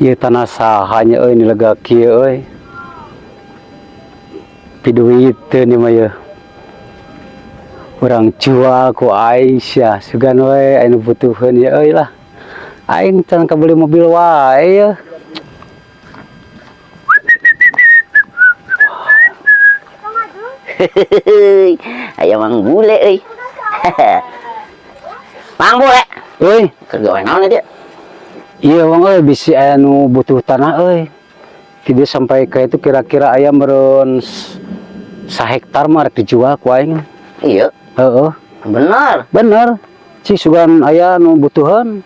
Ieu tanah saha nya euy, lega kieu euy. Piduiteun ieu mah yeuh. Urang jual ku aing sia, sugan we anu butuheun ieu euy lah. Aing can kabeli mobil wae yeuh. Aya Mang Bule euy. Mang Bule. Euy, keur gawe naon dia? Iya wong euy, bisi aya nu butuh tanah euy. Tidak sampai ka itu kira-kira aya meureun sahektar mah rek dijual ku aing. Iya. Heeh. Bener. Bener. Cik sugan aya nu butuheun.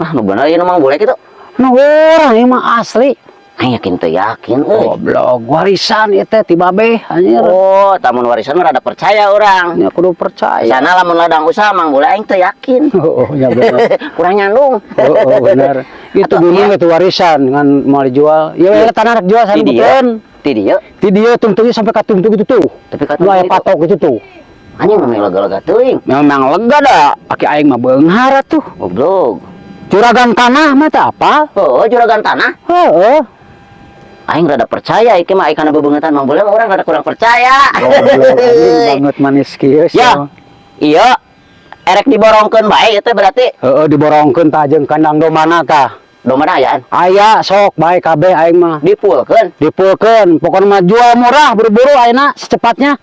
Ah, nu bener ieu nu Mang Bule kitu. Nu urang ieu mah asli. Aing yakin teu yakin euy. Goblok, warisan ieu teh ti babeh anjir. Oh, tamun warisan mah rada percaya urang. Nya kudu percaya. Sana lamun ladang usaha Mang Bule aing teu yakin. Oh, ya bener. Kurang nyandung. Oh, bener. Itu Atau, gunung iya. itu warisan ngan mau dijual. Ya we tanah rek jual Ti dieu. butuheun. Ti dieu. Ti dieu tungtungnya sampai ka tungtung itu tuh. Tapi ka Nu aya tungtung itu. patok itu tuh. Anjing mah lega-lega teuing. Memang lega dah. Aki aing mah beunghar atuh. Goblok. Juragan tanah mah teh apa? Oh, juragan tanah. Heeh. Aing rada percaya ieu mah, aing kana bebeungetan Mang Bule mah urang rada kurang percaya. Goblok anjing banget manis kieu. Ya. Iya. Erek diborongkeun bae ieu teh berarti. Heeh, diborongkeun tah jeung kandang domana tah. Domana ayaan? Aya sok bae kabeh aing mah. Dipulkeun. Dipulkeun, pokokna mah jual murah buru-buru ayeuna secepatnya.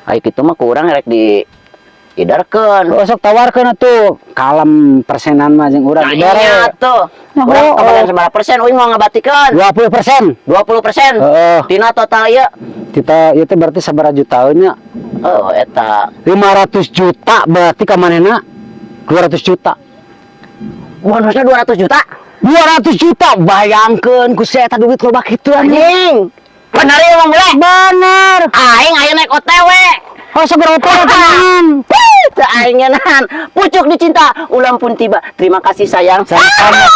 Ai kitu mah ku urang erek di idarkeun. Oh, sok tawarkeun atuh. Kalem persenan mah jeung urang Nah, dibere. iya tuh. Nah, Urang oh, kabagian oh. sabaraha persen uing mau ngabatikeun? 20%. 20%. Heeh. Tina total ieu. Kita ieu teh berarti sabaraha juta nya? Oh, eta 500 juta berarti ka manehna 200 juta. Bonusnya 200 juta. 200 juta bayangkeun ku si eta duit loba kitu anjing. Anjing. Bener ya Mang Bule? Bener. Aing aya naik OTW. Oh, seberapa teman? Teu aing ngeunaan. Pucuk dicinta, ulam pun tiba. Terima kasih sayang. Sama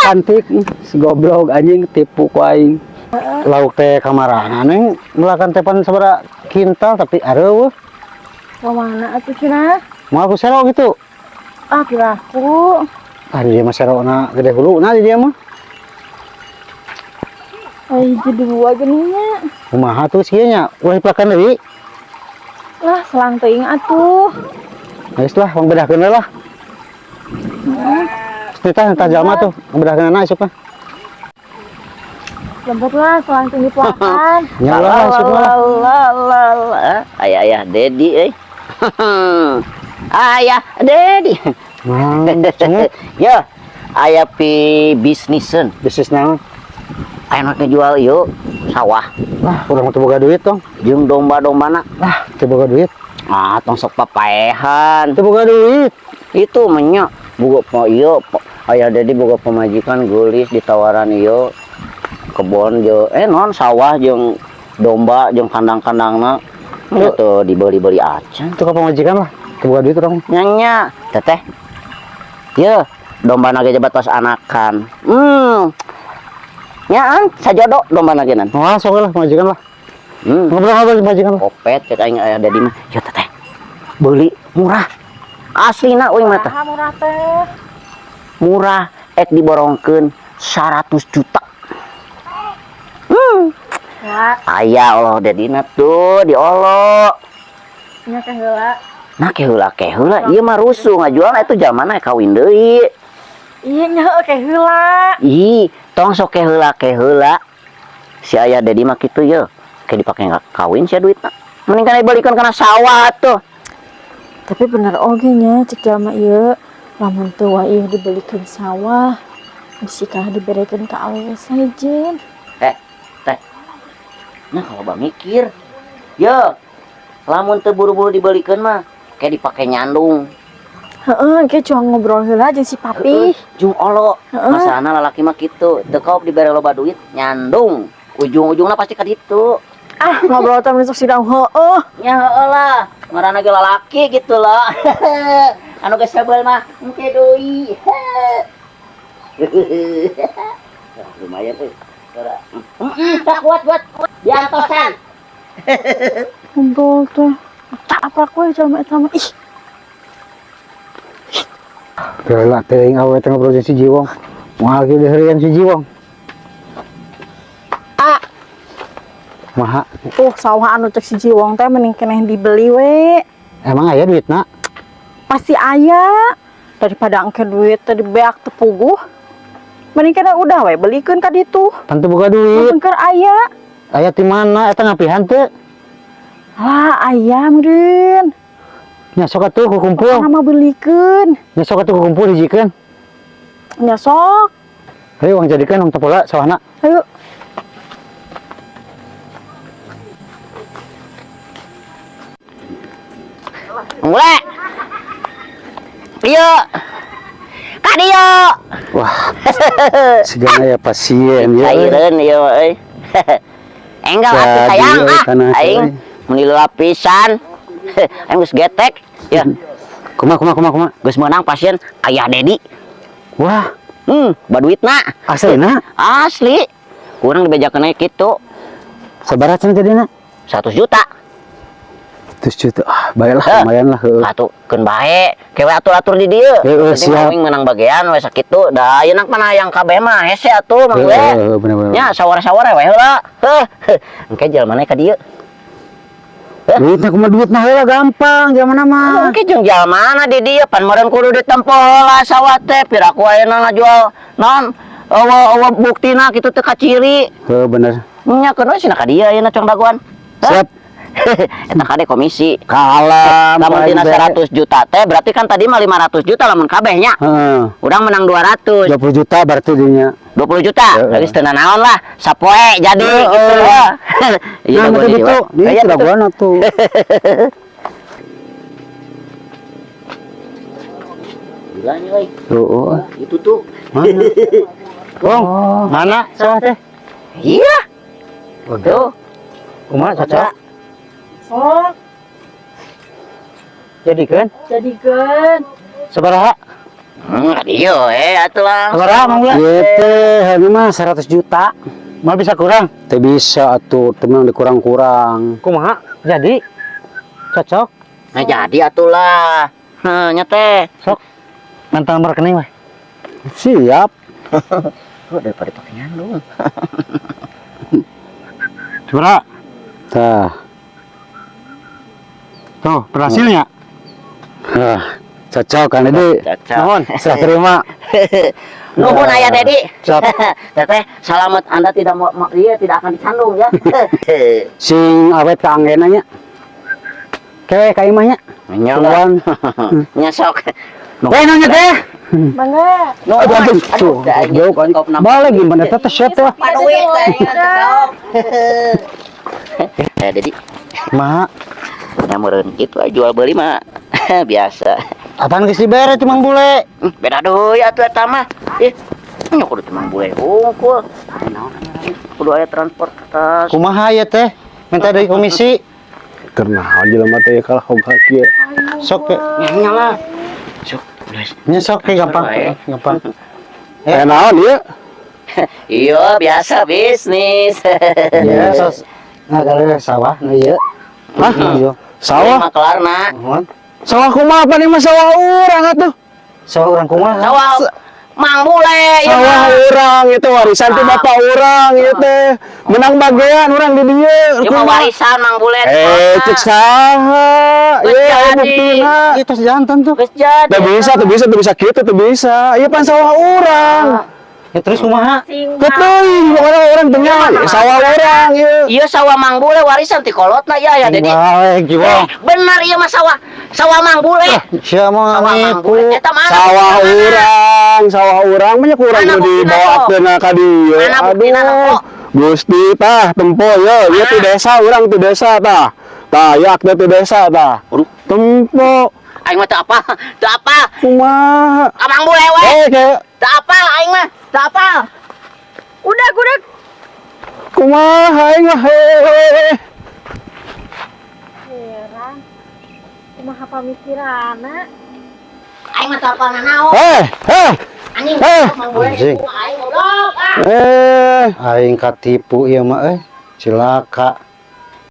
cantik, si goblok anjing tipu ku aing. Lauk teh kamarana neng melakan tepan sabaraha kintal tapi areueuh. Kemana atuh cenah? Mau aku sero gitu. Ah, piraku. Ah, di dia mah serona gede huluna di dia mah. Ai hiji dua geuning. Kumaha tuh sih nya? Ulah dipelakan deui. Lah, selang teuing atuh. Geus lah, pangbedahkeun we lah. Tah tah jalma tuh, pangbedahkeunana isuk mah. Lembut lah, selang teuing dipelakan. Nya lah isuk mah. La la la la. Ayah ayah Dedi euy. Ayah Dedi. Mang, cengek. Ya, aya pi bisniseun. Bisnis naon? Aya nu ngejual ieu sawah Lah, urang mah teu boga duit tong. Jeung domba-dombana. Lah, teu boga duit. Ah, tong sok papaehan. Teu boga duit. Itu menya boga po ieu aya Dedi boga pamajikan geulis ditawaran ieu kebon jeung non sawah jeung domba jeung kandang-kandangna. Nya teu dibeli-beli acan. Teu ka pamajikan lah. Teu boga duit urang. Nya teteh. Ye, domba ge jebat tos anakan. Nyaan sajodo domba ge nan. Moal sok lah pamajikan lah. Ngobrol-ngobrol pamajikan lah. Kopet cek aing aya Dedi mah. Yo teteh. Beli murah. Aslina euy mah teh. Saha murah teh? Murah ek diborongkeun 100 juta. Ya, Aya Allah Dedina tuh diolo. Nya teh heula. Nah keheula keheula ieu mah rusuh ngajual itu zamanna kawin deui. Iya nya heueuh ke heula. Ih, tong sok keheula keheula. Si aya Dedi mah kitu ye. Ke dipake kawin sia duitna. Mending kana dibalikeun kana sawah tuh. Tapi bener oge nya cek jalma ieu, lamun teu wae ieu dibelikeun sawah, bisi kalah diberekeun ka awewe sejen. Teh. Nah kalau bang mikir. Ye, lamun teu buru-buru dibelikeun mah kayak dipake nyandung. Heeh, ke cuma ngobrol heula jeung si papi. Heeh, jeung olo. Heeh. Masalahna lalaki mah kitu, teu kaop dibere loba duit, nyandung. Ujung-ujungna pasti ka ditu. Ah, ngobrol teh sok sidang heueuh. Nya heueuh lah, ngaranna ge lalaki gitu loh. Anu geus sabeul mah engke deui. Lumayan euy. Heeh, tak kuat buat diantosan. Ngobrol teh. Tak apa we jalma eta mah. Ih, Heula teuing awewe teh ngobrol jeung si Jiwong. Moal kieu diheureuyan si Jiwong. Ah, Maha, tuh sawah anu cek si Jiwong teh mending keneh dibeli we. Emang aya duitna? Pasti aya. Daripada engke duit teh dibeak teu puguh. Mending keneh udah we belikeun ka ditu. Pan teu boga duit. Mun keur aya. Aya ti mana eta, ngapihan teu? Lah, aya meureun. Nya sok atuh kukumpul. Pokokna mah belikeun. Nya sok atuh kukumpul hijikeun. Nya sok. Ayo urang jadikeun, urang tempo sawahna. Ayo. Mulai. Iya. Ka dieu. Wah, sigana ya pasien ya. Caireun ieu euy. Enggal atuh Jadi, sayang euy, ah. tanah Aing euy. meuni lapisan. Aing geus getek. Ya, Kumaha, kumaha, kumaha, kumaha? Geus meunang pasien ayah Dedi. Wah, Baduitna. Aslina? Asli. Kurang dibejakeun aya kitu. Sabaraha cenah jadina? 100 juta. 100 juta. Ah, baiklah, Heh. lumayan lah heueuh. Atuh keun bae, kewe atur-atur di dieu. Heeh, Penting siap. aing menang bagian we sakitu. Da ayeuna mah hayang kabeh mah hese atuh Mang we. Heeh, bener bener. Nya sawara-sawara we heula. Heuh. Engke jalmana ka dieu. Duitna kumaha, duitna heula gampang zaman mah. Mungkin jeung jalmana di dieu, pan meureun kudu ditempo heula sawah teh, piraku ayeuna ngajual naon eueuh eueuh buktina kitu teu kaciri. Heuh, bener. Nya keun we cenah ka dieu ayeuna cong dagoan. Hah? Siap. Eta kade komisi. Kalam. Lamun tina aing 100 juta teh berarti kan tadi mah 500 juta lamun kabeh nya. Heeh. Urang menang 200. 20 juta berarti dinya. 20 juta. Heeh. Lagi teu naon lah, sapoe jadi Heeh. gitu lah. Iya, Nah, dagoan betul di gitu. dieu. Ini Iya, tidak betul. dagoan atuh. Gila nih, euy. Heeh. Itu tuh. Mana? Wong, mana sawah teh? Iya. Tuh. Kumaha, cocok? Sok, Jadikeun. jadikeun. Sabaraha? Ka dieu eh atuh lah. Sabaraha, Mang Bule? Ieu teh harga mah 100 juta. Moal bisa kurang? Teu bisa atuh, temen dikurang-kurang. Kumaha? Jadi cocok? Nah, jadi atuh lah. Heh, nya teh. Sok. Menta nomor rekening weh. Siap. Tuh daripada pakai nyandung. Sabaraha? Tah. Tuh, berhasilnya. Ah, cocok kan ini. Cocok. Nuhun. Serah terima. Nuhun ayah Dedi. Siap. Teteh, selamat, Anda tidak mau, dia tidak akan dicandung ya. Sing awet kaanggena nya. Kewe ka imah nya. Nya Tungguan. Nya sok. Weh, nanya teh. Mangga. Nuhun. Aduh, aduh. Tuh, jauh kan. Balik gimana teh teh teh. Duit teh. Eh, Dedi, Kumaha? nya meureun kitu jual beli mah biasa. Apaan geus dibere ti Mang Bule? Beda deui atuh eta mah. Ih, nya kudu teh Mang Bule hungkul. Naon kudu aya transportasi. Kumaha ya teh? Minta dari komisi. Keur naon jelema teh kalah hoga kieu? Sok ke. Nya lah. Sok, geus. Nya sok ke, gampang. Bae. Gampang. Eh, naon ieu? Iya, biasa bisnis. Ya, sos. Nah, kalau sawah nu ieu. Hah? Iya. Sawah? Mah kelarna. Nuhun. Sawah kumaha apa nih mah, sawah urang atuh? Sawah urang kumaha? Sawah Mang Bule ieu Sawah mah. urang itu warisan ti Ah. bapak urang ieu teh. Menang bagian urang di dieu. Ieu mah Kumaha? warisan Mang Bule. Eh, cek saha? Geus Ieu aya jadi. buktina. Itu jantan tuh. Geus jadi. Teu bisa, teu bisa, teu bisa kitu, teu bisa. Ieu pan sawah urang. Ya terus kumaha? Sing Teuing, pokoknya urang teu nyaho. Sawah urang ieu. Ieu sawah Mang Bule warisan ti kolotna ya ya Dedi. Wah, Eh, jiwa. benar ieu mah sawah sawah Mang Bule. Sia mau Sawah Mang nipu. Bule. Eta mana? Sawah buktina mana? urang, sawah urang mah nya ku urang Mana nu buktina, dibawakeun ka dieu. Mana buktina, Aduh. Tok? Gusti tah tempo ye, ieu ti Mana? desa urang, ti desa tah. Tah, ieu akte ti desa tah. Aduh. Tempo Aing mah teu apa? Teu apa? kumaha? Ka Mang Bule we. Eh, kayak Teu apa aing mah? Teu apa? Udah, udah. Kumaha aing mah hehehe. Heran. Kumaha pamikiranna? Aing mah teu apa nanaon. Eh, eh, Anjing, eh. Mang Bule Anjing. aing goblok ah. Eh. Aing katipu ieu mah euy. Cilaka.